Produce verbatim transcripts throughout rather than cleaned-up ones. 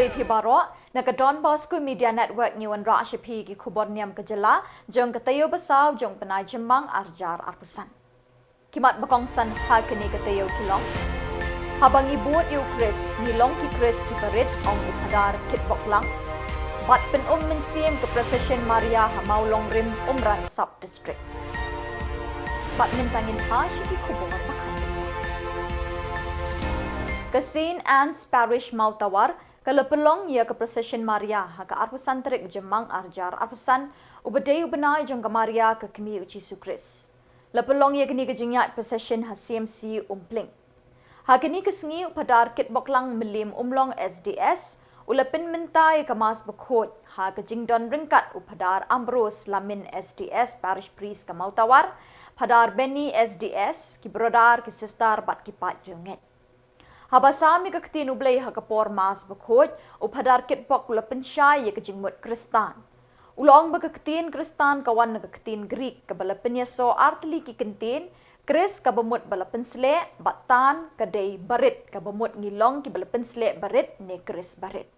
Phi baroh, na ka Don Bosco Media Network ngi wanrah sha phi ki khubor niam ka jylla, jong ka taïew ba saw jong u bnai Jymmang arhajar arphew san. Ki mat ba kongsan ha kane ka taïew ki long: Haba ngi bud ïa u Khrist, ngi long ki Khrist kiba rit, ong u Phadar Kitbok Lang. Bad pynum mynsiem ka procession Maria ha Mawlongrim, Umran Sub District. Bad mynta ngin phai sha ki khubor ba kham bynta. Ka Saint Anne's Parish Mawtawar ka la pynlong ïa ka procession Maria ha ka arphew san tarik u Jymmang arhajar arphew san, uba dei u bnai jong ka Maria ka kmie u Jisu Khrist. La pynlong ïa kane ka jingïaid procession ha C M C Umpling. Ha kane ka sngi u Phadar Kitbok Lang Mylliem Umlong S D S u la pynmynta ïa ka Mass Bakhuid ha ka jingdon ryngkat u Phadar Ambrose Lamin S D S, Parish Priest ka Mawtawar, Phadar Benny S D S, ki brother, ki sister bad ki paid riewngeit. Haba sam ïa ka ktien U Blei ha ka por Mass Bakhuid, u Phadar Kitbok u la pynshai ïa ka jingmut Khristan. U la ong ba ka ktien Khristan ka wan na ka ktien Greek kaba la pynïasoh artylli ki kyntien, Khrist kaba mut ba la pynsleh, bad tan ka dei barit kaba mut ngi long kiba la pynsleh barit ne Khrist barit.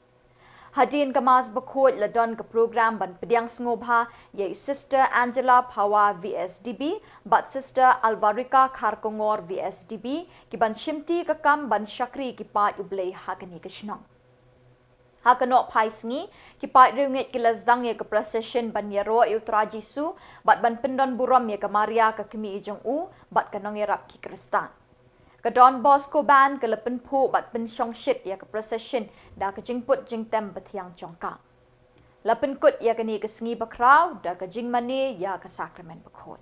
Hadien ka Mass Bakhuid la don ka program ban pdiang sngewbha ïa i Sister Angela Phawa V S D B bad Sister Alvarika Kharkongor V S D B, ki ban shimti ka kam ban shakri ki paid U Blei ha kane ka shnong. Ha ka nohphai sngi, ki paid riewngeit ki la sdang ïa ka procession ban ïaroh ïa u Trai Jisu bad ban pyndon burom ïa ka Maria ka kmie jong u bad ka nongïarap ki Khristan. Ka Don Bosco Band ka la pynphuh bad pynshongshit ïa ka procession da ka jingput jingtem bathiang jong ka. La pynkut ïa kane ka sngi bakhraw da ka jingmane ïa ka Sakramen Bakhuid.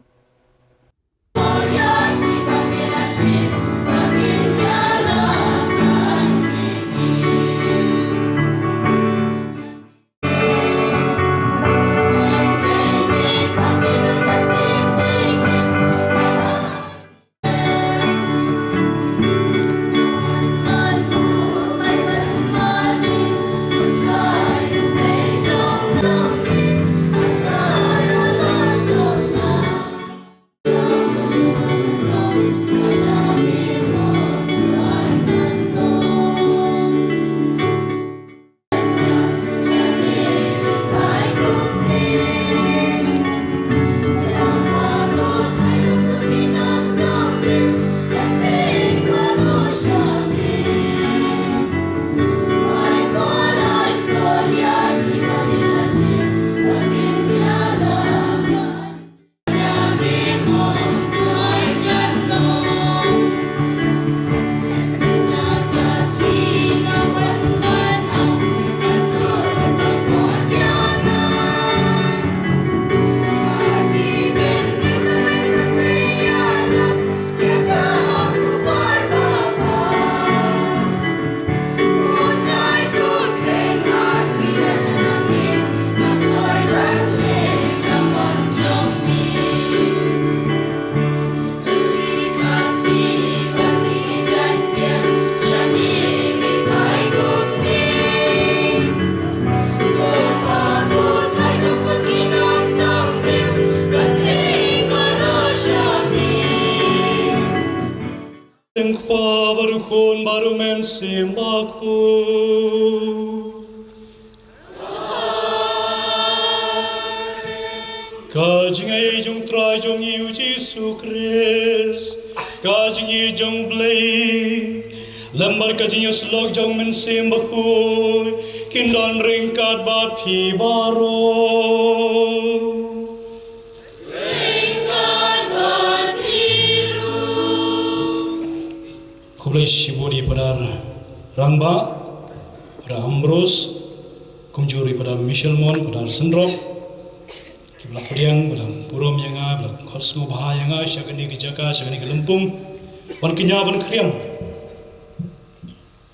Kpa bad u Khun bad u Mynsiem Bakhuid. Ka jingïeit jong u Trai jong ngi u Jisu Khrist, ka jingïeit jong u Blei, lem bad ka jingïasyllok jong u Mynsiem Bakhuid, kin don ryngkat bad phi baroh. Khublei shibun ïa i Phadar Rangbah, Phadar Ambrose, kumjuh ruh i Phadar Michel Mon, Phadar Sendrop, kiba la pdiang, ba la burom ïa nga, ba la khot sngewbha ïa nga sha kane ka jaka, sha kane ka lympung, ban kñia ban khriam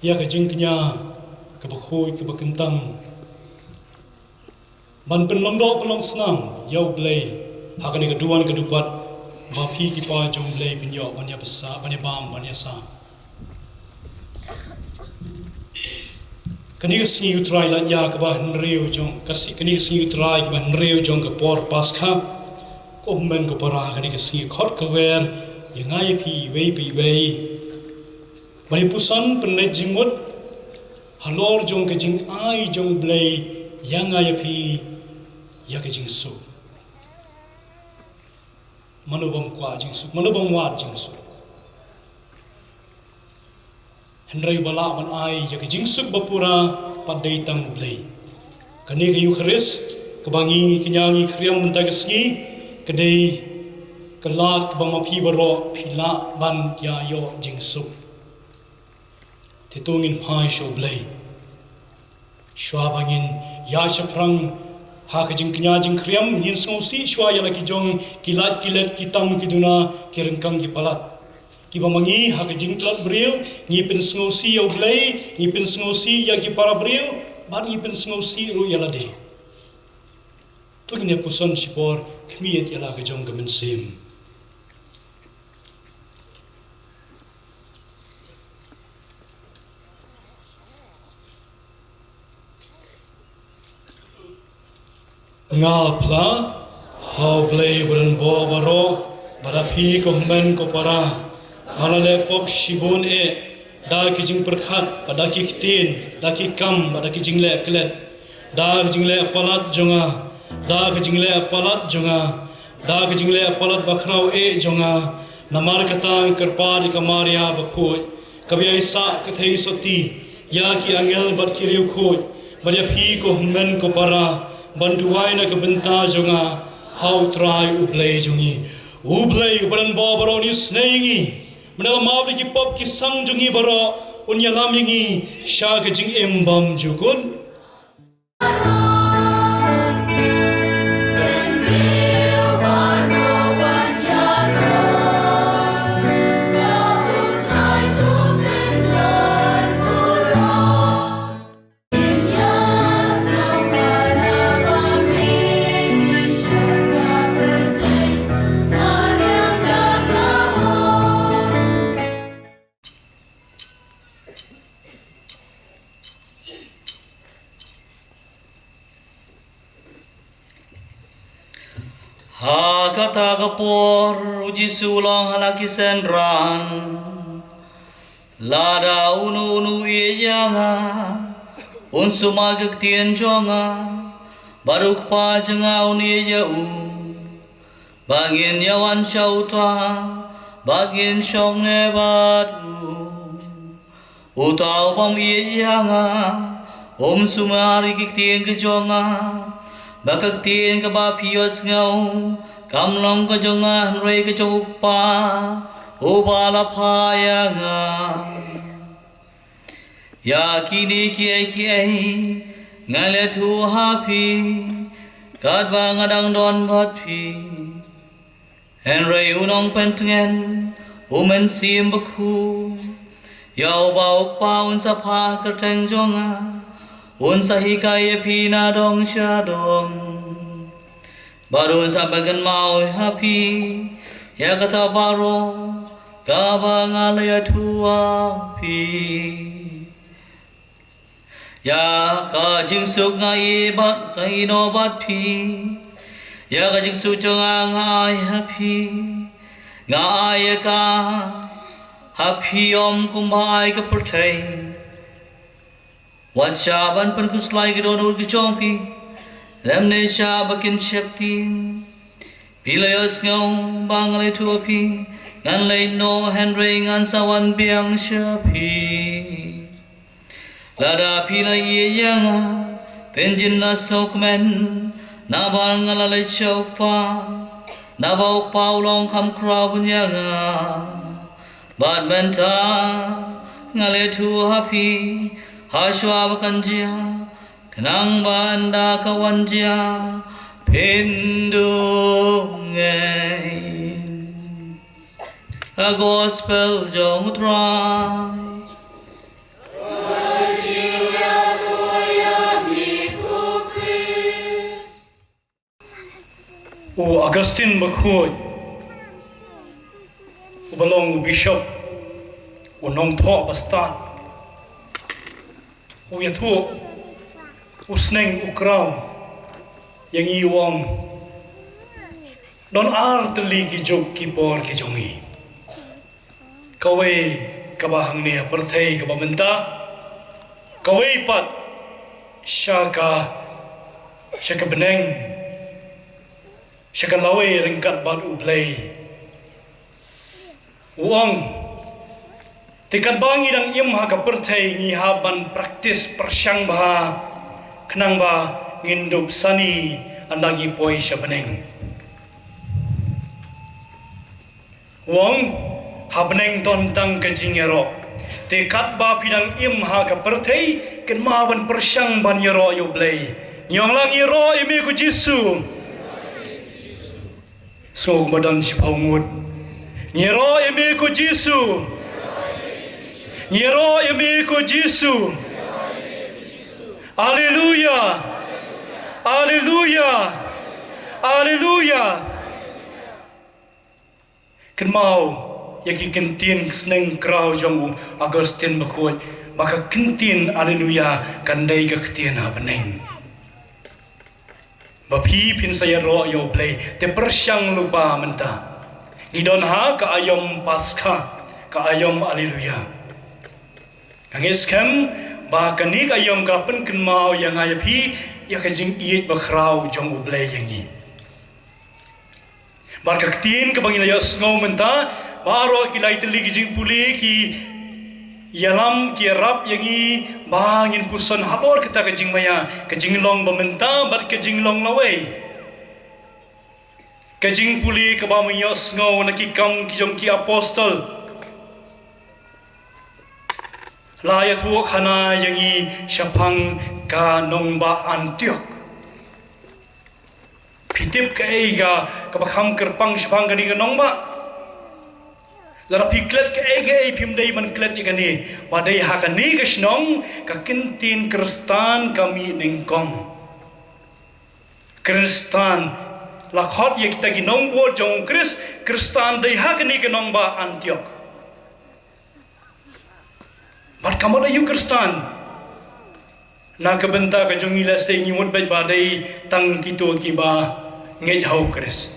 ïa ka jingkñia kaba khuid kaba kyntang, ban pynlong doh pynlong snam ïa u Blei ha kane ka duwan ka dukbat ba phi ki paid jong u Blei phin ïoh ban ïa bsa, ban ïa bam, ban ïa sam. Kane ka sngi u Trai la ïa kaba hynriew jong ka si-, kane ka sngi u Trai kaba hynriew jong ka por Paskha. Ko hynmen ko para, kane ka sngi khot ka wer ïa nga ïa phi iwei pa iwei ban ïa puson pynleit jingmut Halor jong ka jingai jong Blei ïa nga ïa phi ïa ka jingsuk. Mano bym kwah jingsuk, mano bym wad jingsuk. Hynrei ba lah ban ai ïa ka jingsuk ba pura pat dei tang Blei. Kane ka Eukharist kaba ngi kñia ngi khriam mynta ka sngi, ka dei ka lad kaba ma phi baroh phi lah ban ïa ïoh jingsuk. Te to ngin phai sha u Blei. Shuwa ba ngin ïa shaphrang ha ka jingkñia jingkhriam, ngin sngewsih shuwa ïa la ki jong ki lad ki let, ki tam ki duna, ki ryngkang ki palat. Kiba ma ngi ha ka jingtlot briew ngi pynsngewsih ïa u Blei, ngi pynsngewsih ïa ki para briew, bad ngi pynsngewsih ruh ïa lade. To ngin ïa puson shipor khmied ïa la ka jong ka mynsiem. Nga phla ha u Blei ba donbor baroh, bad ha phi ko hynmen ko para, ba nga la leh pop shibun eh, da ki jingpyrkhat, bad da ki ktien, da ki kam, bad da ki jingleh klet, da ki jingleh palat jong nga, da ki jingleh palat jong nga, da ki jingleh palat bakhraw eh jong nga. Namar kata nga kyrpad ïa ka Maria bakhuid, kaba ïai sah kynthei sotti ïa ki angel bad ki riewkhuid, bad ïa phi ko hynmen ko para, ban duwai na ka bynta jong nga ha u Trai u Blei jong ngi. U Blei uba donbor baroh un isynei ïa ngi, bad un ïalam ïa ki pop ki sang jong ngi baroh, un ïalam ïa ngi sha ka jingim bymjukut. Ha kata ka por u Jisu u ong ha la ki synran, lada uno uno u ïeit ïa nga, un sumar ïa ka ktien jong nga, bad u Kpa jong nga un ïeit ïa u, ba ngin ïa wan sha uta, ba ngin shong ne bad u. Uta u bym ïeit ïa nga, um sumar ïa ki ktien ki jong nga, ba ka ktien kaba phi ïohsngew, kam long ka jong nga hynrei ka jong u Kpa, uba la phah ïa nga. Ïa kine kiei kiei, nga la ïathuh ha phi, katba nga dang don bad phi. Hynrei u nongpyntngen, u Mynsiem Bakhuid, ïa uba u Kpa un sa phah ha ka kyrteng jong nga, un sa hikai ïa phi na dong sha dong. Bad un sa pynkynmaw ha phi, ïa kata baroh, kaba nga la ïathuh ha phi. Ïa ka jingsuk nga ïeh bad ka ïehnoh bad phi. Ïa ka jingsuk jong nga nga ai ha phi. Nga ai ïa ka ha phi ym kumba ai ka pyrthei. Wat shah ban pynkhuslai ki dohnud ki jong phi, lymne shah ba kin sheptieng. Phi la ïohsngew ba nga la ïathuh ha phi, ngan leit noh hynrei ngan sa wan biang sha phi. Lada phi la ïeit ïa nga, phin jin la sngewkmen, naba nga la leit sha u Kpa, naba u Kpa u long kham khraw bun ïa nga. Bad mynta nga la ïathuh ha phi, ha shuwa ba kan jia, khnang ba ynda ka wan jia, phin duh ngeit. Ka Gospel jong u Trai. U Augustine Bakhuid, uba long u bishop, u nongthoh bastad, u ïathuh, u sneng, u kraw ïa ngi, u ong, don ar tylli ki juk ki por ki jong ngi. Kawei kaba hangne ha pyrthei kaba mynta, kawei pat sha ka, sha ka bneng, sha ka lawei ryngkat bad U Blei. U ong, te katba ngi dang im ha ka pyrthei ngi hap ban practice pyrshang bha, khnang ba ngin dup sani ynda ngi poi sha bneng. U ong, ha bneng don tang ka jingïaroh. Te katba phi dang im ha ka pyrthei, kynmaw ban pyrshang ban ïaroh ïa U Blei. Ngi ong lang, ïaroh ïa me ko Jisu. Sngew kumba don shiphew ngut. Ngi ïaroh ïa me ko Jisu. Ngi ïaroh ïa me ko Jisu. Haleluya. Haleluya. Haleluya. Kynmaw ïa ki kyntien sneng kraw jong u Augustine Bakhuid, ba ka kyntien Haleluya kan dei ka ktien ha bneng. Ba phi phin sa ïaroh ïa U Blei, te pyrshang lypa mynta. Ngi don ha ka aïom Paskha, ka aïom Haleluya. Nga ngeit skhem ba kane ka aïom ka pynkynmaw ïa nga ïa phi ïa ka jingïeit bakhraw jong U Blei ïa ngi. Bad ka ktien kaba ngi la ïohsngew mynta, baroh ki lai tylli ki jingpule ki ïalam ki ïarap ïa ngi ba ngin puson halor kata ka jingmaïa, ka jinglong ba mynta bad ka jinglong lawei. Ka jingpule kaba ngi ïohsngew na Ki Kam ki jong ki Apostol la ïathuh khana ïa ngi shaphang ka nongbah Antiok. Phi tip kaei ka, kaba kham kyrpang shaphang kane ka nongbah? Lada phi klet kaei kaei phim dei ban klet ïa kane, ba dei ha kane ka shnong ka kyntien Khristan ka mih nyngkong. Khristan la khot ïa kita ki nongbud jong Khrist Khristan dei ha kane ka nongbah Antiok. Bad ka mut aïu Khristan? Na ka bynta ka jong ngi lehse ngi mut beit ba dei tang kito kiba ngeit ha u Khrist.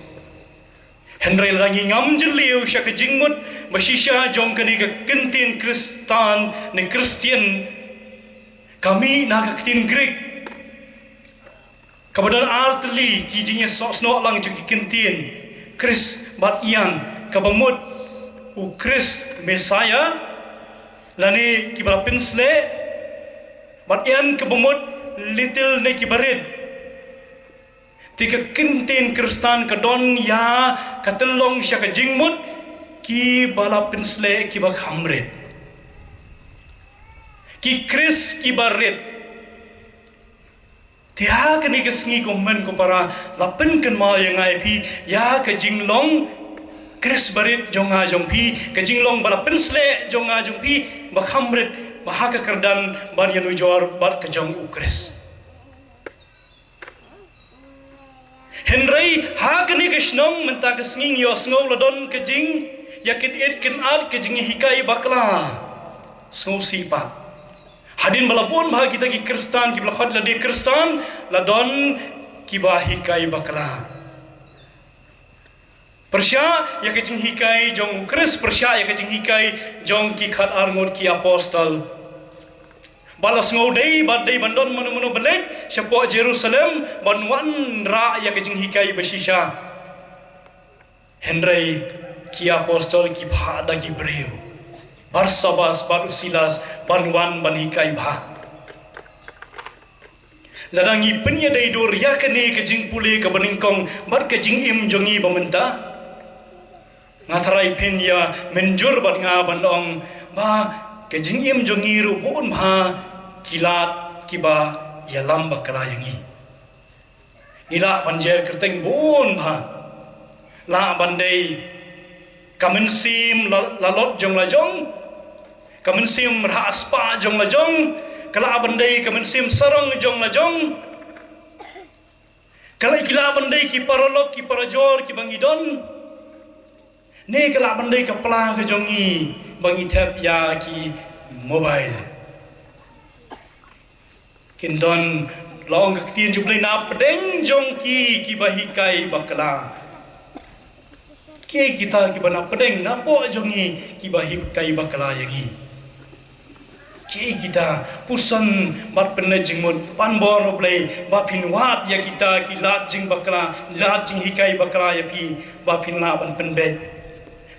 Hynrei lada ngi ngam jylliew sha ka jingmut ba shisha jong kane ka kyntien Khristan ne Khristian, ka mih na ka ktien Grik kaba don ar tylli ki jingïasohsnoh lang jong ki kyntien Khrist bad Ian, kaba mut u Khrist Messiah lane kiba la pynsleh, bad Ian kaba mut little ne kiba rit. Te ka kyntien Khristan ka don ïa ka tyllong sha ka jingmut kiba la pynsleh, kiba kham rit, ki Khrist kiba rit. Te ha kane ka sngi ko hynmen ko para, la pynkynmaw ïa nga ïa phi ïa ka jinglong Khrist barit jong nga jong phi, ka jinglong ba la pynsleh jong nga jong phi, ba kham rit, ba ha ka kyrdan ban ïanujor bad ka jong u Khrist. Hynrei ha kane ka shnong mynta ka sngi ngi ïohsngew la don ka jingïakynit kynat, ka jinghikai bakla. Sngewsih pat, hadien ba la bun bha kita ki Khristan kiba la khot lade Khristan, la don kiba hikai bakla. Pyrshah ïa ka jinghikai jong u Khrist, pyrshah ïa ka jinghikai jong ki khatar ngut ki apostol. Ba la sngew dei, ba dei ban don mano mano ba leit shapoh Jerusalem ban wanrah ïa ka jinghikai ba shisha. Hynrei ki apostol ki phah da ki briew, Barsabas bad u Silas, ban wan ban hikai bha. Lada ngi pynïadei dur ïa kane ka jingpule kaba nyngkong bad ka jingim jong ngi ba mynta, nga tharai phin ïa mynjur bad nga ban ong ba ka jingim jong ngi ruh bun bha ki lad kiba ïalam bakla ïa ngi. Ngi lah ban jer kyrteng bun bha. Lah ban dei ka mynsiem la, la lot jong la jong, ka mynsiem rhah spah jong la jong, ka lah ban dei ka mynsiem sarong jong la jong, ka lah, ki lah ban dei ki paralok ki parajor kiba ngi don, ne ka lah ban dei ka pla ka jong ngi ba ngi thep ïa ki mobile. Kin don, la ong ka ktien jong U Blei, na pdeng jong ki kiba hikai bakla. Kiei kita kiba na pdeng, na poh jong ngi kiba hikai bakla ïa ngi? Ki kita, puson bad pynleit jingmut, pan bor U Blei, ba phin wad ïa kita ki lad jingbakla, lad jinghikai bakla ïa phi, ba phin lah ban pynbeit.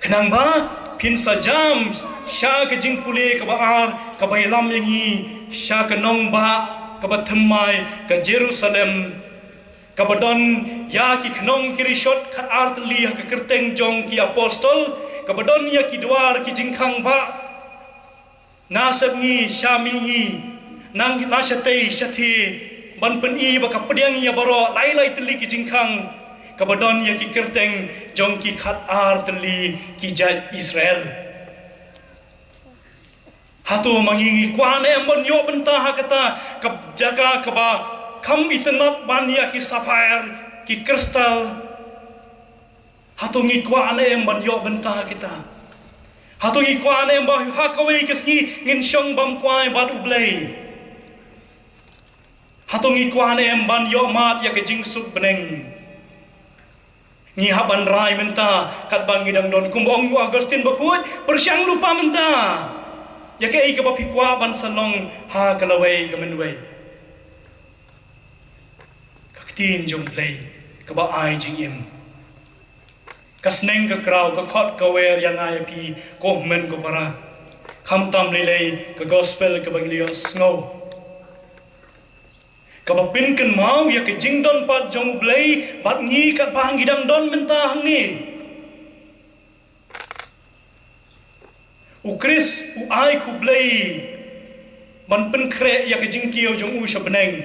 Khnang ba phin sa jam sha ka jingpule kaba ar, kaba ïalam ïa ngi sha ka nongbah kaba thymmai ka Jerusalem, kaba don ïa ki khnong ki rishot khatar tylli ha ka kyrteng jong ki apostol, kaba don ïa ki dwar ki jingkhang bah. Na sep ngi, sha mihngi, nang na shatei shathie, ban pyni ba ka pdiang ïa baroh lai lai tylli ki jingkhang, kaba don ïa ki kyrteng jong ki khatar tylli ki jait Israel. Hato ma ngi ngi kwah ne em ban ïoh bynta ha kata ka jaka kaba kham itynnad ban ïa ki sapphire, ki kristal? Hato ngi kwah ne em ban ïoh bynta kita? Hato ngi kwah ne em ba ha kawei ka sngi ngin shong bam kwai bad U Blei? Hato ngi kwah ne em ban ïoh mad ïa ka jingsuk bneng? Ngi hap ban rai mynta katba ngi dang don, kumba ong u Augustine Bakhuid, pyrshang lypa mynta ïa kaei kaba phi kwah ban sa long ha ka lawei ka mynwei. Ka ktien jong U Blei kaba ai jingim. Ka sneng ka kraw, ka khot ka wer ïa nga ïa phi, ko hynmen ko para. Khamtam lei lei ka gospel kaba ngi la ïohsngew, kaba pynkynmaw ïa ka jingdon pat jong U Blei bad ngi katba ngi dang don mynta hangne. U Khrist u ai khublei ban pynkhreh ïa ka jingkiew jong u sha bneng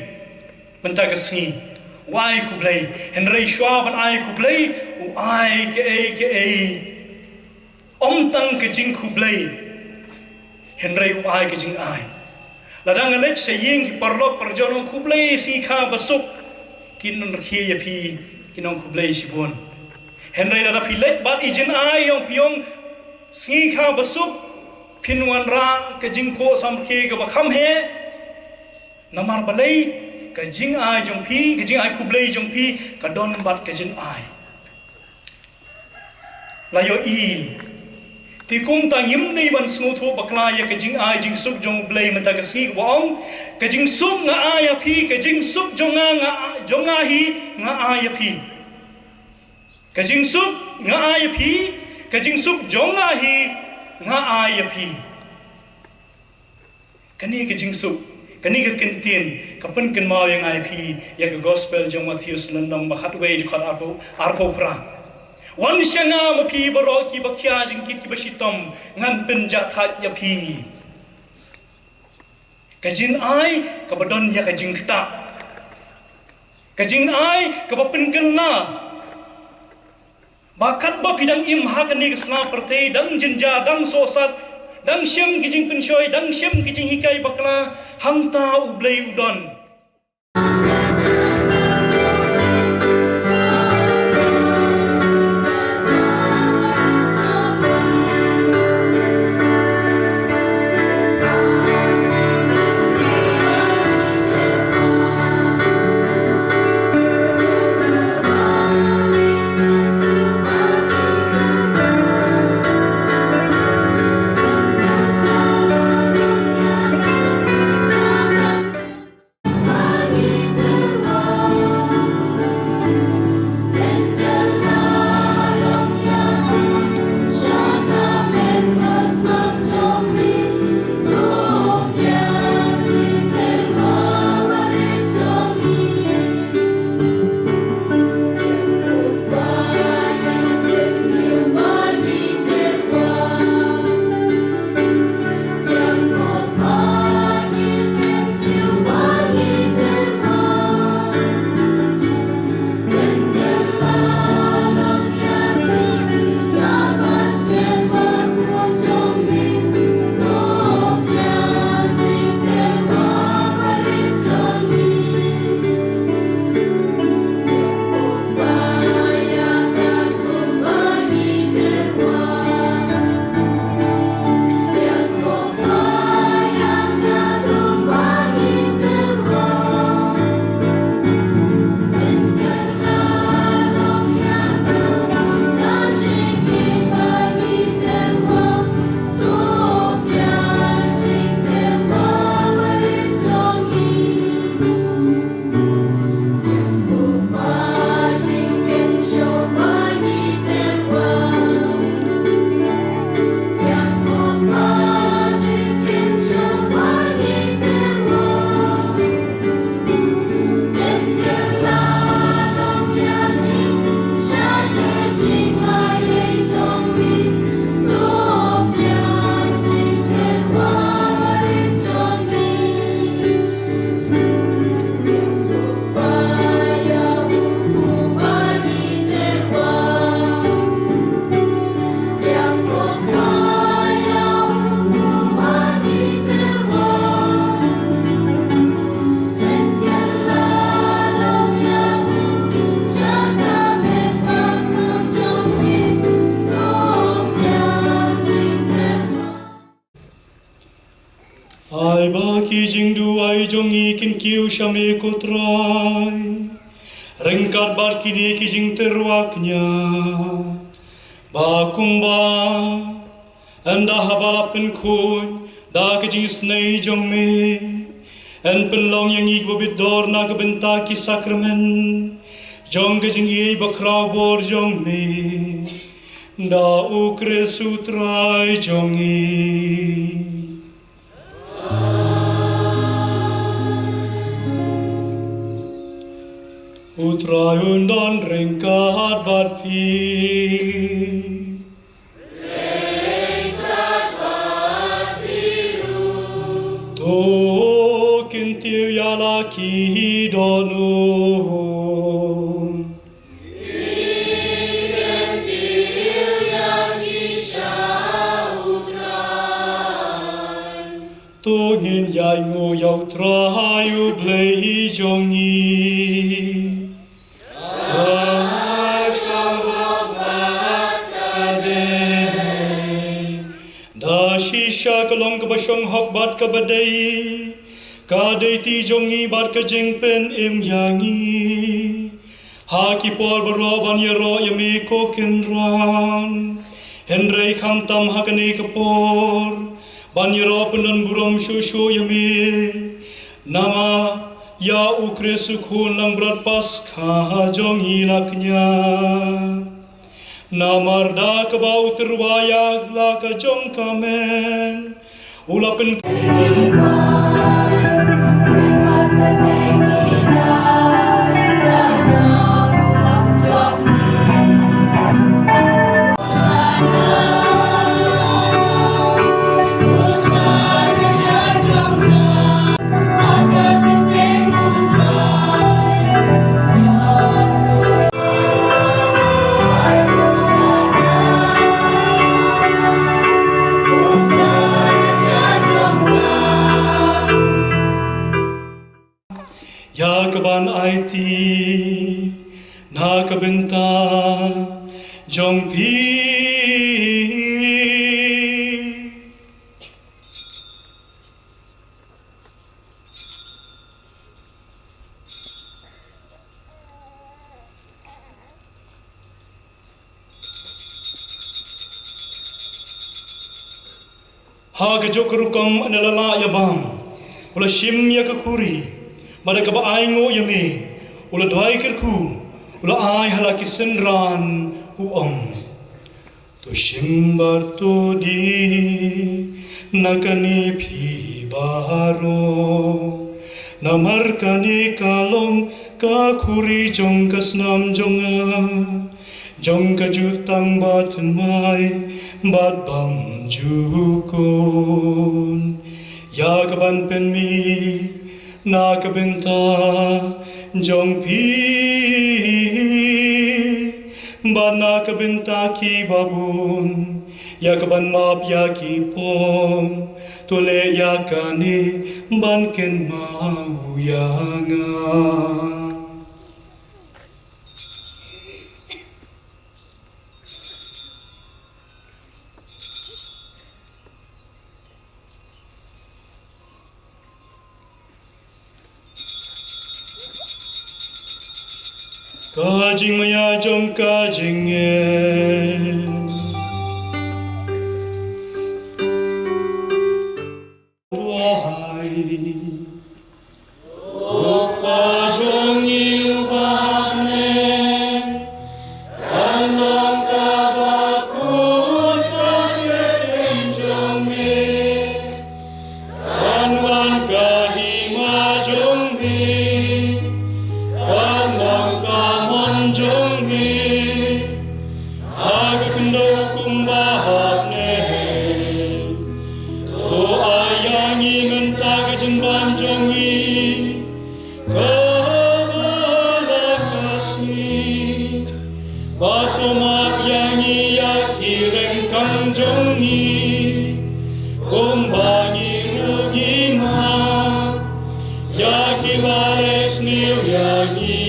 mynta ka sngi. U ai khublei, hynrei shuwa ban ai khublei, u ai kaei kaei. Ym tang ka jingkhublei, hynrei u ai ka jingai. Lada nga leit sha ïing ki paralok parajor, ong khublei sngi kha basuk, kin ong rkhie ïa phi, kin ong khublei shibun. Hynrei lada phi leit bad i jingai, ong phi ong sngi kha basuk, phin wanrah ka jingkhublei samrkhie kaba kham heh. Namar balei? Ka jingai jong phi, ka jingai khublei jong phi ka don bad ka jingai. La ïohi. Te kumta ngim dei ban sngewthuh bakla ïa ka jingai jingsuk jong U Blei mynta ka sngi, kaba ong, ka jingsuk nga ai ïa phi, ka jingsuk jong nga, nga, jong nga hi nga ai ïa phi. Ka jingsuk nga ai ïa phi, ka jingsuk jong nga hi nga ai ïa phi. Kane ka jingsuk, kane ka kyntien ka pynkynmaw ïa nga ïa phi ïa ka gospel jong Mathaios lynnong ba khatwei, dkhot arphew, arphew phra. Wan sha nga ma phi baroh kiba khia jingkit kiba shitom, ngan pynjahthait ïa phi. Ka jingai kaba don ïa ka jingktah, ka jingai kaba pynkylla. Ba katba phi dang im ha kane ka sla pyrthei, dang jynjar, dang sohsat, dang shem ki jingpynshoi, dang shem ki jinghikai bakla, hangta U Blei u don. Duwai jong ngi kin kiew sha me ko Trai ryngkat bad kine ki jingtyrwa kñia, ba kumba ynda haba la pynkhuid da ka jingisynei jong me, yn pynlong ïa ngi kiba bit dor na ka bynta ki sakramen jong ka jingïeit bakhraw bor jong me, da U Khrist U Trai jong ngi. U Trai un don ryngkat bad phi. To kyntiew ïa la ki dohnud. To ngin ïainguh ïa U Trai U Blei jong ngi. Da shisha ka long kaba shong hok bad kaba dei ka dei ti jong ngi bad ka jingpynim ïa ngi. Ha ki por baroh ban ïaroh ïa me ko Kynrad, hynrei khamtam ha kane ka por ban ïaroh pyndonburom shuh shuh ïa me. Namar ïa U Khrist U Khun Langbrot Paskha jong ngi la kñia. Namar da kaba u tyrwa ïa la ka jong ka met, u la pyn ïa ka ban aiti na ka bynta jong phi. Ha kajuh ka rukom ynda la lah ïa bam, u la shim ïa ka khuri, bad da kaba ainguh ïa me, u la duwai kyrkhu, u la ai ha la ki synran, u ong: To shim bad to die na kane phi baroh, namar kane ka long ka khuri jong ka snam jong nga, jong ka jutang bathymmai bad bymjukut, ïa ka ban pynmih na ka bynta jong phi, bad na ka bynta ki babun, ïa ka ban map ïa ki pop. To leh ïa kane ban kynmaw ïa nga. Ka jingmaïa jong ka jingngeit. Duwai. Ko Kpa jong ngi uba ha bneng, kan long kaba khuid ka kyrteng jong me. Kan wan ka hima jong me. Kan long ka mon jong me ha ka khyndew kumba ha bneng. To ai ïa ngi mynta ka jingbam jong ngi kaba la ka sngi. Bad to map ïa ngi ïa ki ryngkang jong ngi, kumba ngi ruh ngi map ïa kiba leh sniew ïa ngi.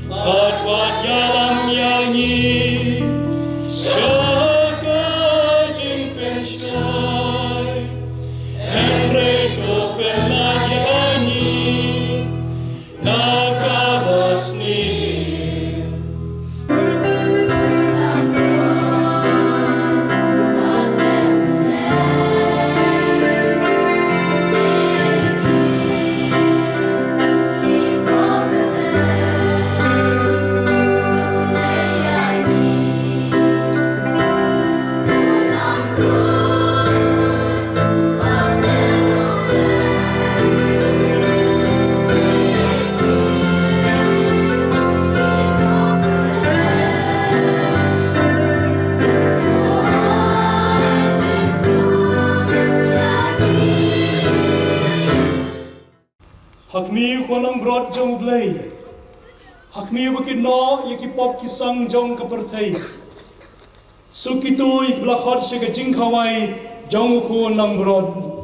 Bad wat ïalam ïa ngi sha ka jingpynshai, hynrei to Ha khmih, ko nongbrot jong U Blei. Ha khmih, ba kin noh ïa ki pop ki sang jong ka pyrthei. Suk kito ïa kiba la khot sha ka jingkhawai jong u khun langbrot.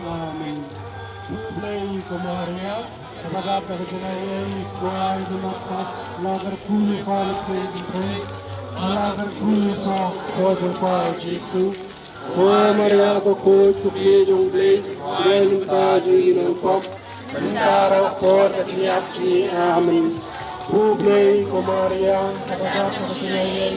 Amen. Khublei ko Maria, kaba dap da ka jingaiei, U Trai u don bad pha, la kyrkhu ïa pha na ki kynthei, la kyrkhu ïa ka kpoh jong pha U Jisu. Ko Maria, ka khuid, ka kmie jong U Blei, pynban lynta jong ngi ki nongpop, mynta bad ha ka por ka jingïap jong ngi. Amen. Khublei ko Maria, kaba dap da ka jingaiei,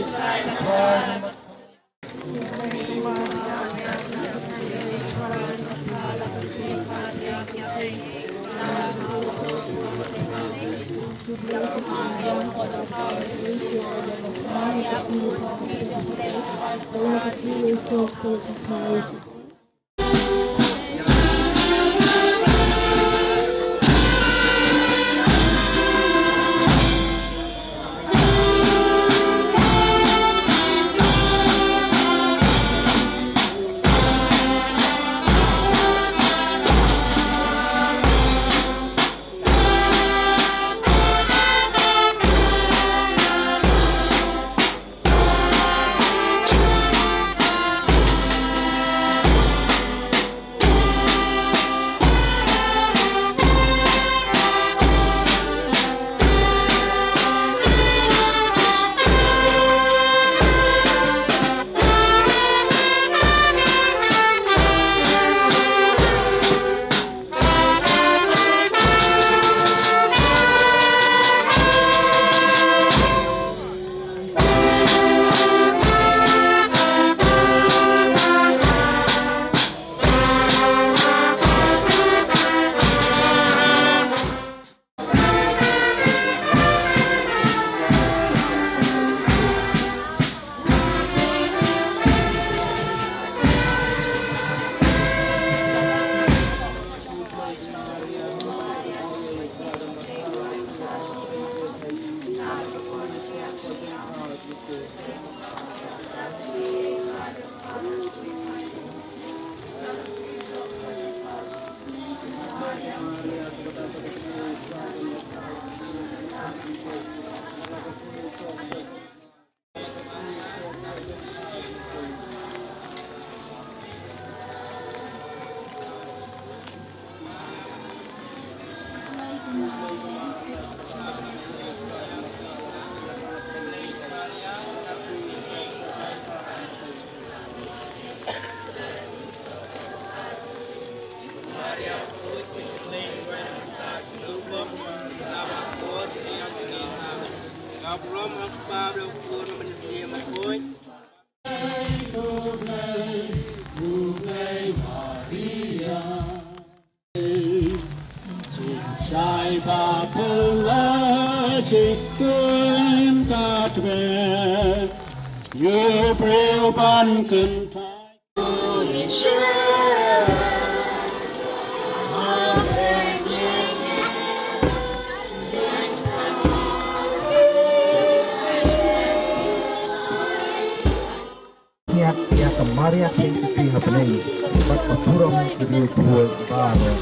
Shai ba pela jikun katwe, yu breu ban kyntai. Ngiat ïa ka Maria Saint Sophia ha bneng bad ka burom ki briew baroh.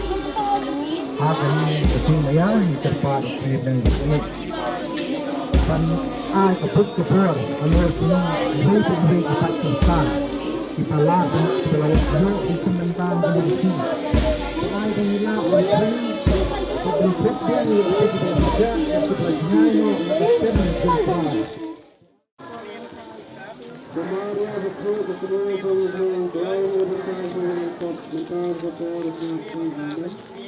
Ha kane ka jingmaïa ngi kyrpad ïa ki nongïalam. Ban ai ka buit ka bor halor kine kiba ïeit ki paid Khristan kiba la, kiba la ïoh ïa ka bynta ka jong ki. Ai ba ngi lah ban trei bad ban buh biang ïa kita kiba la jngai noh na ka kyrteng jong U Trai.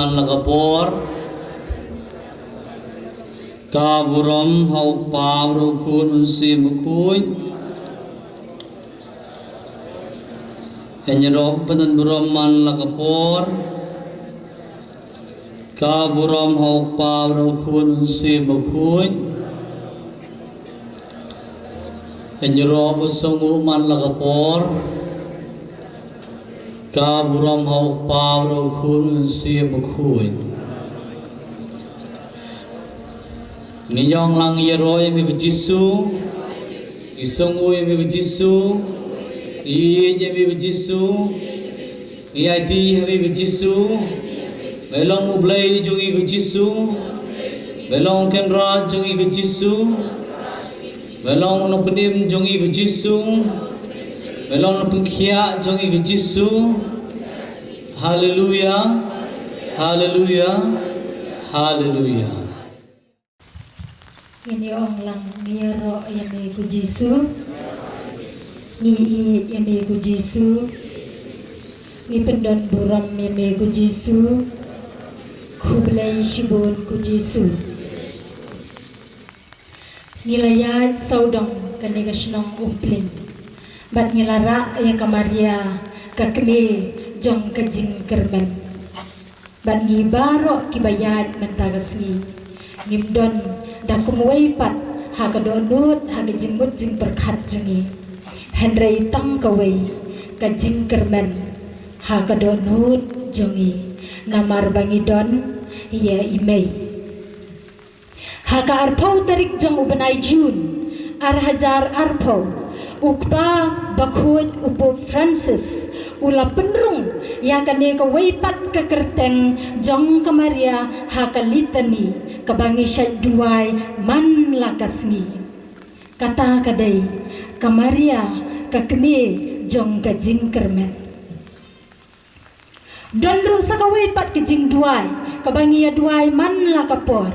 Man la ka por. Ka burom ha u Kpa bad u Khun bad u Mynsiem Bakhuid. Ngi ïaroh ban pynburom man la ka por. Ka burom ha u Kpa bad u Khun bad u Mynsiem Bakhuid. Ngi ïaroh ban sngewnguh man la ka por. Ka burom ha u Kpa bad u Khun bad u Mynsiem Bakhuid. Ngi ïong lang, ngi ïaroh ïa me ko Jisu. Ngi sngewnguh ïa me ko Jisu. Ngi ïeit ïa me ko Jisu. Ngi aiti ha me ko Jisu. Me long U Blei jong ngi ko Jisu. Me long Kynrad jong ngi ko Jisu. Me long Nongpynim jong ngi ko Jisu. Me long Nongpynkhiah jong ngi ko Jisu. Haleluya. Haleluya. Haleluya. Ngin ïa ong lang, ngi ïaroh ïa me ko Jisu. Ngi ïeit ïa me ko Jisu. Ngi pyndon burom ïa me ko Jisu. Khublei shibun ko Jisu. Ngi la ïaid sawdong kane ka shnong Umpling. Bad ngi la rah ïa ka Maria, ka kmie jong ka jingkyrmen. Bad ngi baroh kiba ïaid mynta ka sngi, ngim don da kumwei pat ha ka dohnud ha ka jingmut jingpyrkhat jong ngi. Hynrei tang kawei ka jingkyrmen ha ka dohnud jong ngi. Namar ba ngi don ïa i mei. Ha ka arphew tarik jong u bnai June, ar hajar arphew, u Kpa Bakhuid u Pope Francis, u la pynrung ïa kane kawei pat ka kyrteng jong ka Maria ha ka litani, kaba ngi shait duwai man la ka sngi. Kata ka dei, ka Maria, ka kmie jong ka jingkyrmen. Don ruh sa kawei pat ka jingduwai, kaba ngi ïa duwai man la ka por.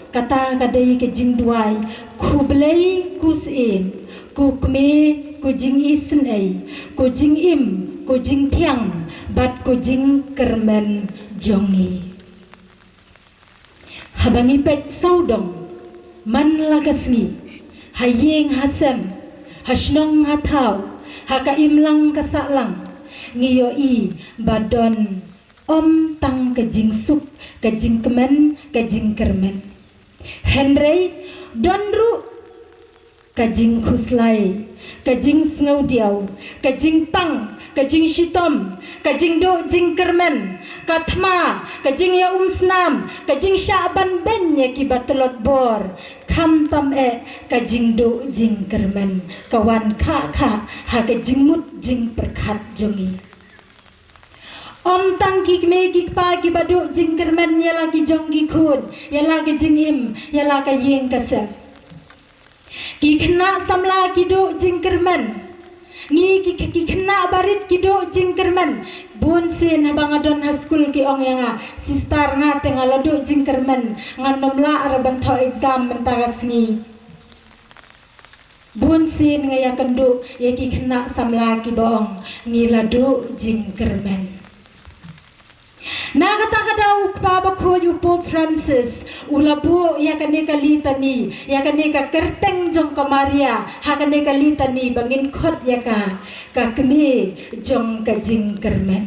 Kata ka dei ka jingduwai, khublei ko Syiem, ko kmie, ko jingisynei, ko jingim, ko jingthiang, bad ko jingkyrmen jong ngi. Haba ngi peit sawdong man la ka sngi, ha ïing ha sem, ha shnong ha thaw, ha ka imlang ka sahlang, ngi ïohi ba don ym tang ka jingsuk, ka jingkmen, ka jingkyrmen. Hynrei don ruh ka jingkhuslai, ka jingsngewdiaw, ka jingpang, ka jingshitom, ka jingduh jingkyrmen, ka thma, ka jingïaumsnam, ka jingshah ban beiñ ïa kiba tlot bor, khamtam eh ka jingduh jingkyrmen, ka wan khah khah ha ka jingmut jingpyrkhat jong ngi. Ym tang ki kmie ki kpa kiba duh jingkyrmen ïa la ki jong ki khun, ïa la ka jingim, ïa la ka ïing ka sem. Ki khynnah samla ki duh jingkyrmen. Ngi ki, ki khynnah barit ki duh jingkyrmen. Bun sien haba nga don ha skul ki ong ïa nga, "Sister, nga te nga la duh jingkyrmen, ngan ym lah re ban thoh exam mynta ka sngi." Bun sien nga ïakynduh ïa ki khynnah samla kiba ong, "Ngi la duh jingkyrmen." Na kata ka daw u Kpa Bakhuid u Pope Francis u la buh ïa kane ka litani, ïa kane ka kyrteng jong ka Maria, ha kane ka litani ba ngin khot ïa ka, ka kmie jong ka jingkyrmen.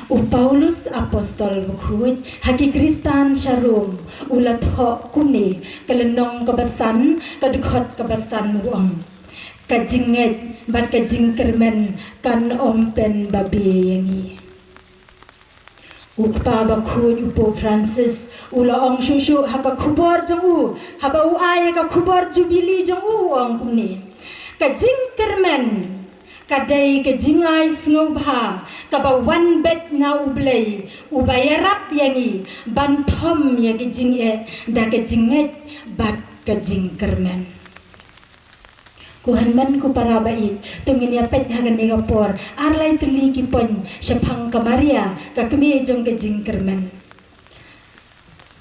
U Paulus Apostol Bakhuid ha ki Khristan sha Rom u la thoh kumne, ka lynnong kaba san, ka dkhot kaba san u ong, "Ka jingngeit bad ka jingkyrmen kan ym pynbabe ïa ngi." U Kpa Bakhuid u Pope Francis u la ong shuh shuh ha ka khubor jong u, haba u ai ïa ka khubor Jubili jong u, u ong kumne, "Ka jingkyrmen ka dei ka jingai sngewbha kaba wan beit na U Blei, uba ïarap ïa ngi ban thom ïa ka jingeh da ka jingngeit bad ka jingkyrmen." Ko hynmen ko para ba ïeit, to ngin ïa peit ha kane ka por ar lai tylli ki point shaphang ka Maria, ka kmie jong ka jingkyrmen.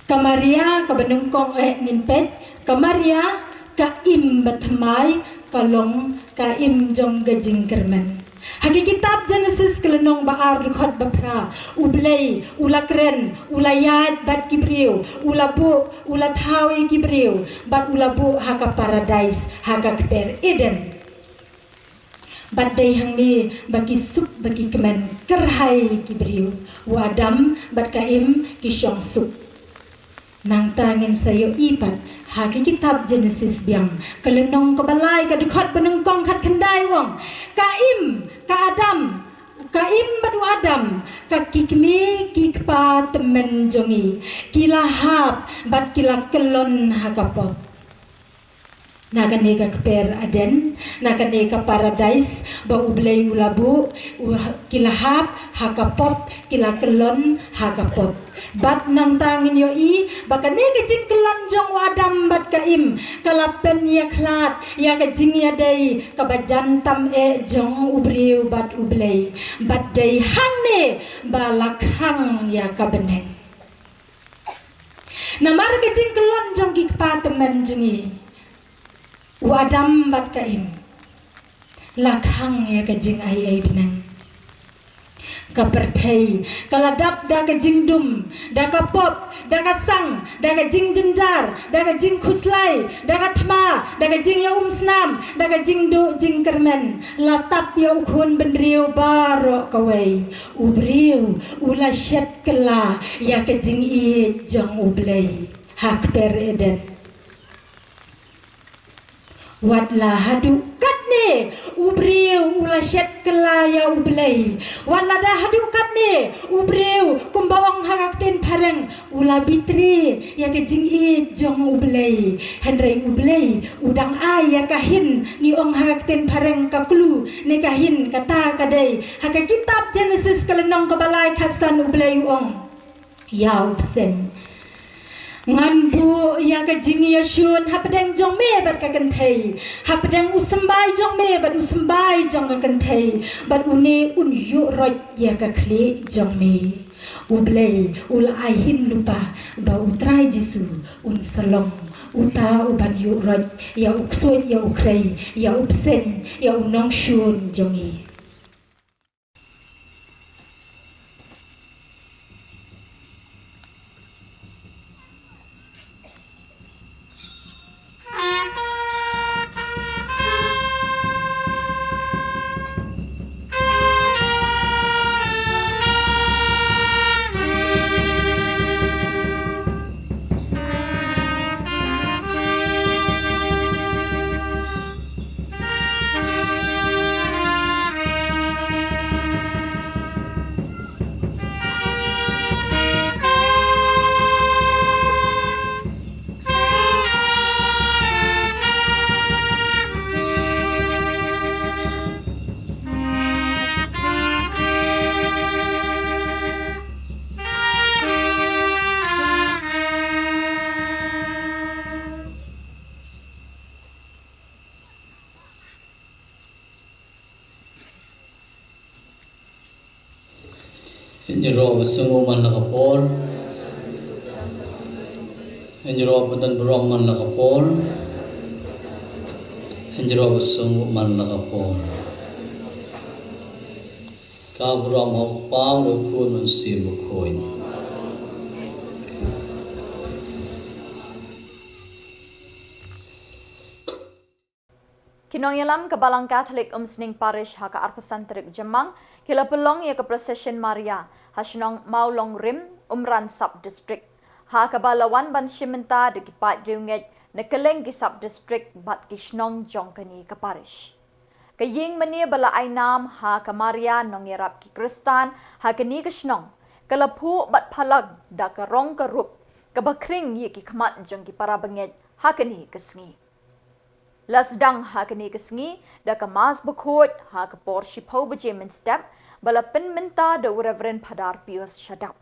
Ka Maria kaba nyngkong eh ngin peit, ka Maria ka im bathymmai, ka long ka im jong ka jingkyrmen. Ha ki kitab Jenesis ka lynnong ba ar dkhot ba phra, U Blei u la kren, u la ïaid bad ki briew, u la buh, u la thaw ïa ki briew, bad u la buh ha ka paradais, ha ka kper Eden. Bad dei hangne ba ki suk ba ki kmen kyrhai ki briew, u Adam bad ka Im ki shong suk. Nangta ngin sa ïohi pat ha ki kitab Jenesis biang, ka lynnong kaba lai, ka dkhot ba nyngkong khatkhyndai u ong, ka Im, ka Adam, ka Im bad u Adam, ka ki kmie ki kpa tymmen jong ngi, ki la hap bad ki la kyllon ha ka pop. Na kane ka kper Eden, na kane ka paradais ba U Blei u la buh, u ha-, ki la hap ha ka pop, ki la kyllon ha ka pop. Bad nangta ngin ïohi ba kane ka jingkyllon jong u Adam bad ka Im ka la pynïakhlad ïa ka jingïadei kaba jan tam eh jong u briew bad U Blei. Bad dei hangne ba la khang ïa ka bneng. Namar ka jingkyllon jong ki kpa tymmen jong ngi, u Adam bad ka Im, la khang ïa ka jingai ei bneng. Ka pyrthei ka la dap da ka jingdum, da ka pop, da ka sang, da ka jingjynjar, da ka jingkhuslai, da ka thma, da ka jingïaumsnam, da ka jingduh jingkyrmen. La tap ïa u khun bynriew baroh kawei. U briew u la shet kylla ïa ka jingïeit jong U Blei ha kper Eden. Wat la haduh katne u briew u la shet kylla ïa U Blei. Wat la da haduh katne u briew, kumba ong ha ka ktien phareng, u la bitre ïa ka jingïeit jong U Blei. Hynrei U Blei u dang ai ïa ka hin, ngi ong ha ka ktien phareng ka clue, ne ka hin, kata ka dei ha ka kitab Jenesis ka lynnong kaba lai khatsan, U Blei u ong ïa u bseiñ, ngan buh ïa ka jingïashun hapdeng jong me bad ka kynthei, hapdeng u symbai jong me bad u symbai jong ka kynthei, bad une un ïuh roit ïa ka khlieh jong me. U Blei u la ai hin lypa ba U Trai Jisu un sa long uta uban ïuh roit ïa u ksuid, ïa u khrei, ïa u bseiñ, ïa u nongshun jong ngi. Hynrei ba sngewbha man la ka por. Hynrei ba don burom man la ka por. Hynrei ba sngewbha man la ka por. Ka burom ha u Kpa, u Khun, u Mynsiem Bakhuid. Ki nongïalam ka Balang Katholik Umsning Parish ha ka arphew san tarik Jymmang ki la pynlong ïa ka procession Maria ha shnong Mawlongrim, Umran Sub District, ha kaba la wan ban shim bynta da ki paid riewngeit na kylleng ki sub district bad ki shnong jong kane ka parish. Ka ïing mane ba la ai nam ha ka Maria Nongïarap ki Khristan ha kane ka shnong ka la phuh bad phalang da ka rong ka rup kaba khring ïa ki khmat jong ki para bangeit ha kane ka sngi. La sdang ha kane ka sngi da ka Mass Bakhuid ha ka por shiphew baje mynstep, ba la pynmynta da u Reverend Phadar Pius Shadap.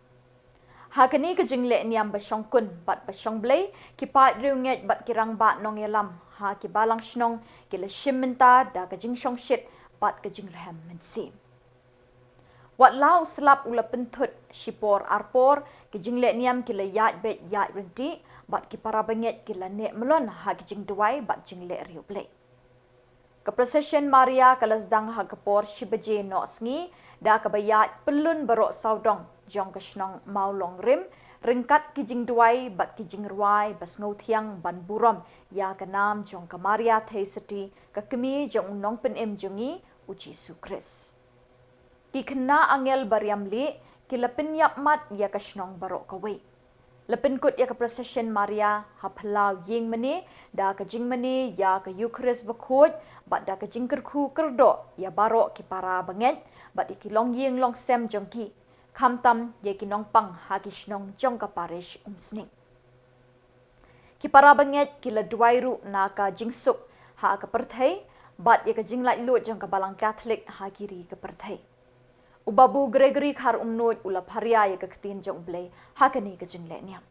Ha kane ka jingleh niam ba shongkun bad ba shongblei, ki paid riewngeit bad ki rangbah nongïalam ha ki balang shnong ki la shim bynta da ka jingshongshit bad ka jingrhem mynsiem. Wat la u slap u la pynthut, shipor arpor ki jingleh niam ki la ïaid beit ïaid ryntih, bad ki para bangeit ki la neh mlien ha ki jingduwai bad jingleh riewblei. Ka procession Maria ka la sdang ha ka por shi baje noh sngi, da kaba ïaid pyllun baroh sawdong jong ka shnong Mawlongrim, ryngkat ki jingduwai bad ki jingrwai ba sngewthiang ban burom ïa ka nam jong ka Maria Theisotti, ka kmie jong u nongpynim jong ngi, u Jisu Khrist. Ki khynnah angel ba riam lieh ki la pynïap mat ïa ka shnong baroh kawei. La pynkut ïa ka procession Maria ha phyllaw ïing mane, da ka jingmane ïa ka Eukharist bakhuid, bad da ka jingkyrkhu kyrdoh ïa baroh ki para bangeit, bad ïa ki longïing longsem jong ki, khamtam ïa ki nongpang ha ki shnong jong ka parish Umsning. Ki para bangeit ki la duwai ruh na ka jingsuk ha ka pyrthei, bad ïa ka jinglaitluid jong ka Balang Katholik ha ki ri ka pyrthei. U Babu Gregory Kharumnuid u la pharia ïa ka ktien jong U Blei ha kane ka jingleh niam.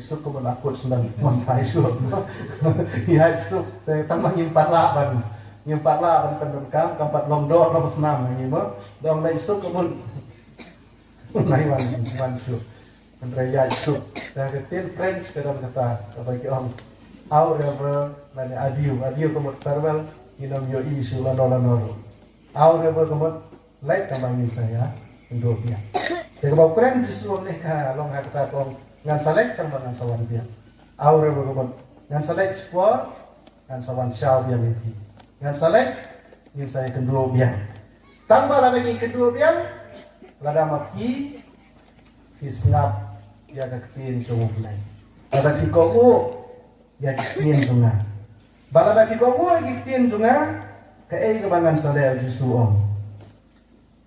Isuk ka mut akut sendang mon kai suk. Ïa isuk te tang ma ngim pat lah ban, ngim pat lah ban pyndonkam, kam pat long dor long snam ngi mo. Dong na isuk ka mut. Nai wan wan suk. Hynrei ïa isuk. Te ka ktien French ka don kata kaba ki ong au revoir, lane adieu. Adieu ka mut farewell. Ngin ym ïohi shuh lano lano ruh. Au revoir ka mut leit tang ba ngin sa ïakynduh biang. Te kaba u kren Jisu ym dei ka long ha kata ka ong ngan sa leit tang ba ngan sa wan biang. Au revoir ka mut ngan sa leit shipor, ngan sa wan shaw biang ïa phi. Ngan sa leit, ngin sa ïakynduh biang. Tang ba lada ngi kynduh biang, lada ma phi phi sngap ïa ka ktien jong U Blei, lada phi kohnguh ïa ka ktien jong nga. Ba lada phi kohnguh ïa ka ktien jong nga, kaei kaba ngan sa leh, u Jisu u ong.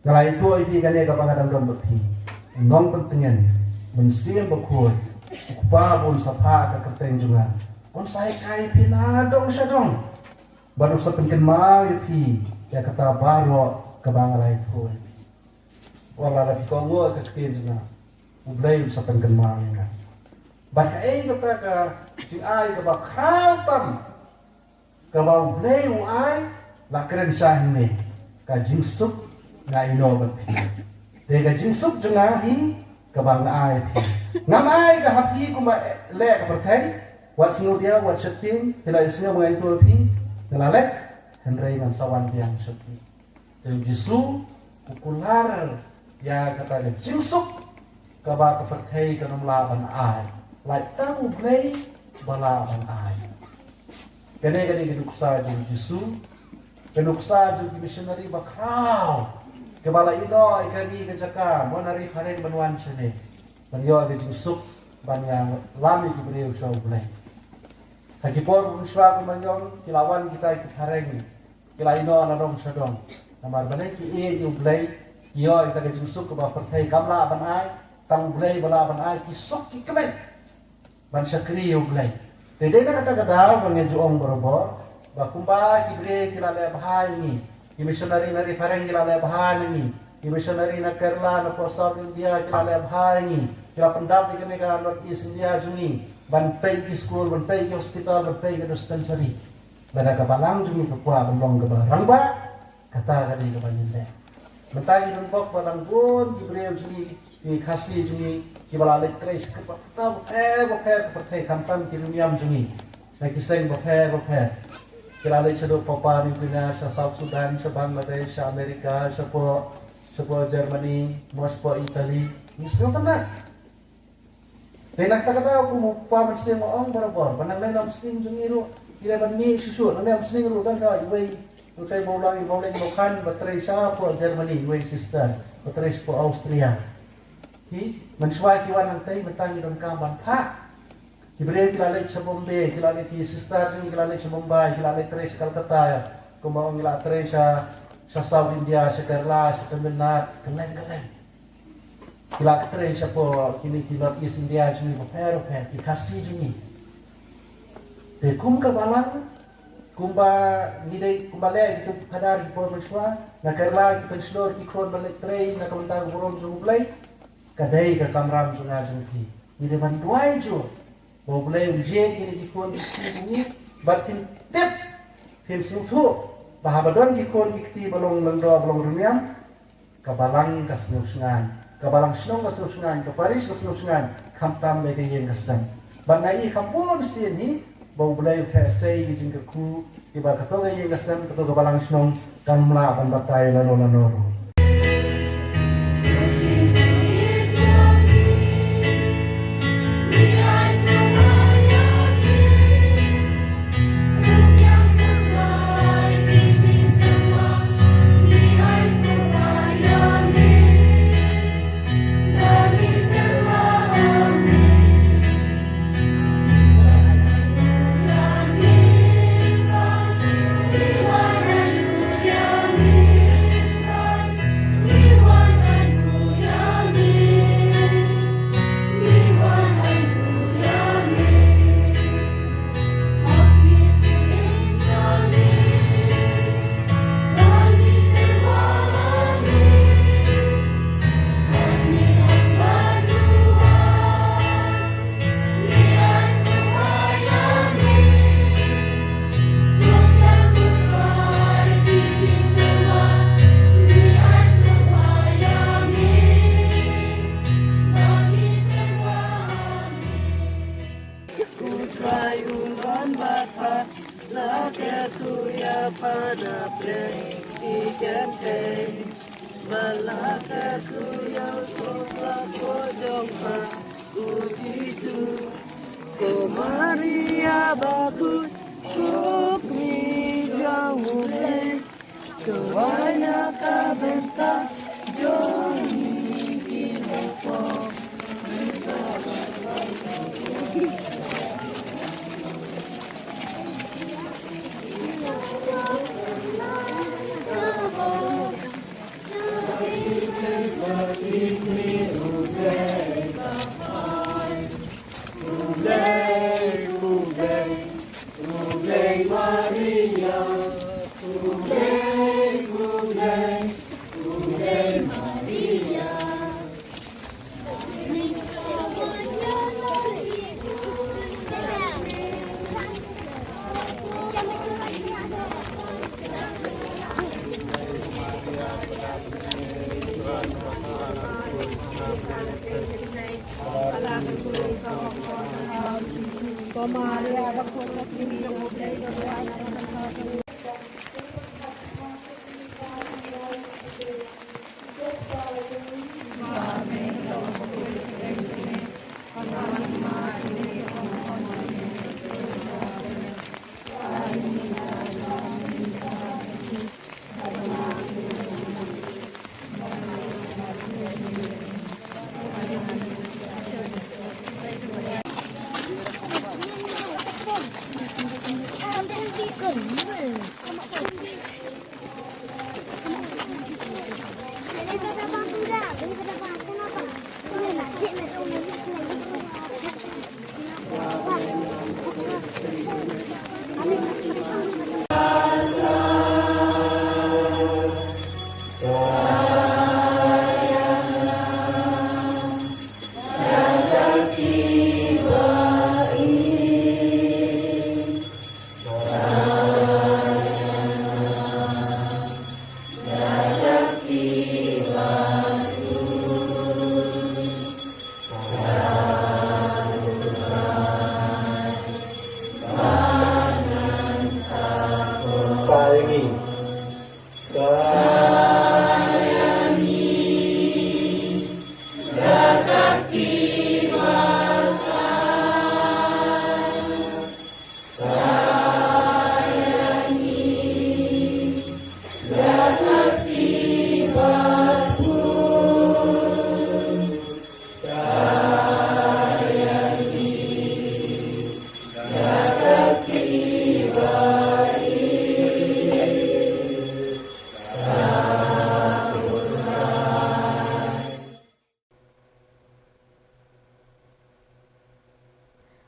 Nga la ïathuh ïa phi kane kaba nga dang don bad phi. U Nongpyntngen, Mynsiem Bakhuid, U Kpa ba un sa phah ha ka kyrteng jong nga, un sa hikai ïa phi na dong sha dong. Bad un sa pynkynmaw ïa phi ïa kata baroh kaba nga la ïathuh ïa phi. Wat la lada phi kohnguh ïa ka ktien jong nga, U Blei un sa pynkynmaw ïa nga. Bad kaei kata ka jingai kaba khraw tam kaba U Blei u ai, la kren shai hangne, ka jingsuk nga ïehnoh bad phi. Te ka jingsuk jong nga hi kaba nga ai phi. Ngam ai ka ha phi kumba leh ka pyrthei. Wat sngewdiaw, wat sheptieng, phi la ïohsngew ba nga ïathuh ïa phi, nga la leit, hynrei ngan sa wan biang sha phi. Te u Jisu u kular ïa kata ka jingsuk kaba ka pyrthei kan ym lah ban ai. Lait tang U Blei ba lah ban ai. Kane ka dei ka nuksa jong u Jisu, ka nuksa jong ki missionary bakhraw kiba la ïehnoh ïa ka ri ka jaka, mo na ri phareng ban wan shane, ban ïoh ïa ka jingsuk ban ïalam ïa ki briew sha U Blei. Ha ki por mynshuwa kumba ngi ong, ki la wan kita ki phareng, ki la ïehnoh na dong sha dong. Namar balei? Ki ïeit ïa U Blei, ki ïoh ïa ka jingsuk kaba pyrthei kam lah ban ai. Tang Blei ba lah ban ai ki suk ki kmen ban shakri ïa U Blei. Te dei na kata ka daw ba ngi ju ong barabor ba kumba ki briew ki la leh bha ïa ngi, ki missionary na ri phareng ki la leh bha ïa ngi, ki missionary na Kerala, na poh South India ki la leh bha ïa ngi, ki la pyndap ïa kane ka North East India jong ngi ban peit ki skul, ban peit ki hospital, ban peit ki dispensary. Lada ka balang jong ngi ka kwah ban long kaba rangbah, kata ka dei kaba ngin leh. Mynta ngi don bok ba lang bun ki briew jong ngi, ki Khasi jong ngi, kiba la leit trei sha kata bapher bapher ka pyrthei, khamtam ki riewniam jong ngi na ki seng bapher bapher. Ki la leit shaduh Papua New Guinea, sha South Sudan, sha Bangladesh, sha America, shapoh, shapoh Germany, mo shapoh Italy. Ngi sngewtynnat. Te na kata ka daw kum u Kpa Mynsiem u ong barabor ba nangne na umsning jong ngi ruh, ki dei ban mih shuh shuh, nangne umsning ruh don ka iwei, ruh kai ba u lang i Mauleng Lokhan ba trei shapoh Germany, iwei sister ba trei shapoh Austria. Hi, mynshuwa ki wan hangtei, mynta ngi donkam ban phah. Ki briew ki la leit sha Bombay, ki la leit, ki sister jong ngi ki la leit sha Bombay, ki la leit trei sha Calcutta, kumba ong ki la trei sha, sha South India, sha Kerala, sha Tamil Nadu, kylleng kylleng. Ki la trei shapoh kine ki North East India jong ngi bapher bapher, ki Khasi jong ngi. Te kum ka balang, kumba ngi dei, kumba leh kitu ki phadar ki por mynshuwa, na Kerala ki pynshlur ki khun ban leit trei na ka bynta ka burom jong U Blei, ka dei ka kamram jong nga jong phi. Ngi dei ban duwai jur ba U Blei un jied ïa kine ki khun ki kti jong ngi, bad phin tip, phin sngewthuh ba haba don ki khun ki kti ba long lyngdoh ba long riewniam, ka balang ka sngewsngaiñ, ka balang shnong ka sngewsngaiñ, ka parish ka sngewsngaiñ, khamtam lei ka ïing ka sem. Bad nga i kham bun sien hi ba U Blei u theh sei ki jingkyrkhu, kiba kato ka ïing ka sem, kato ka balang shnong kan ym lah ban batai lano lano ruh. Ko Trai un don bad pha, la kyrkhu ïa pha na pdeng ki kyrteng. Bad la kyrkhu ïa u Trai ba ko jong pha, ko Jisu. Ko Maria bakhuid, ko kmie jong U Blei, ko wan na ka bynta jong ngi ki bakhong.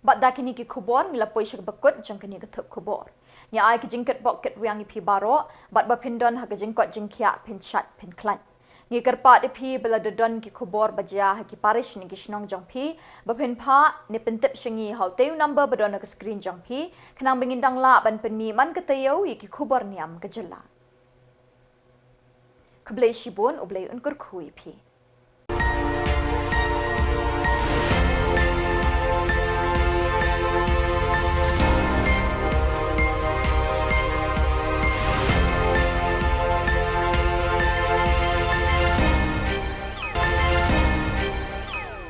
Bad da kine ki khubor ngi la poi sha kaba kut jong kane ka thup khubor. Ngi ai ka jingkitbok kitrwiang ïa phi baroh, bad ba phin don ha ka jingkoit jingkhiah phin shait phin khlaiñ. Ngi kyrpad ïa phi ba lada don ki khubor ba jia ha ki parish ne ki shnong jong phi, ba phin phah ne pyntip sha ngi ha utei u number ba don ha ka screen jong phi, khnang ba ngin dang lah ban pynmih man ka taïew ïa ki khubor niam ka jylla. Khublei shibun, U Blei un kyrkhu ïa phi.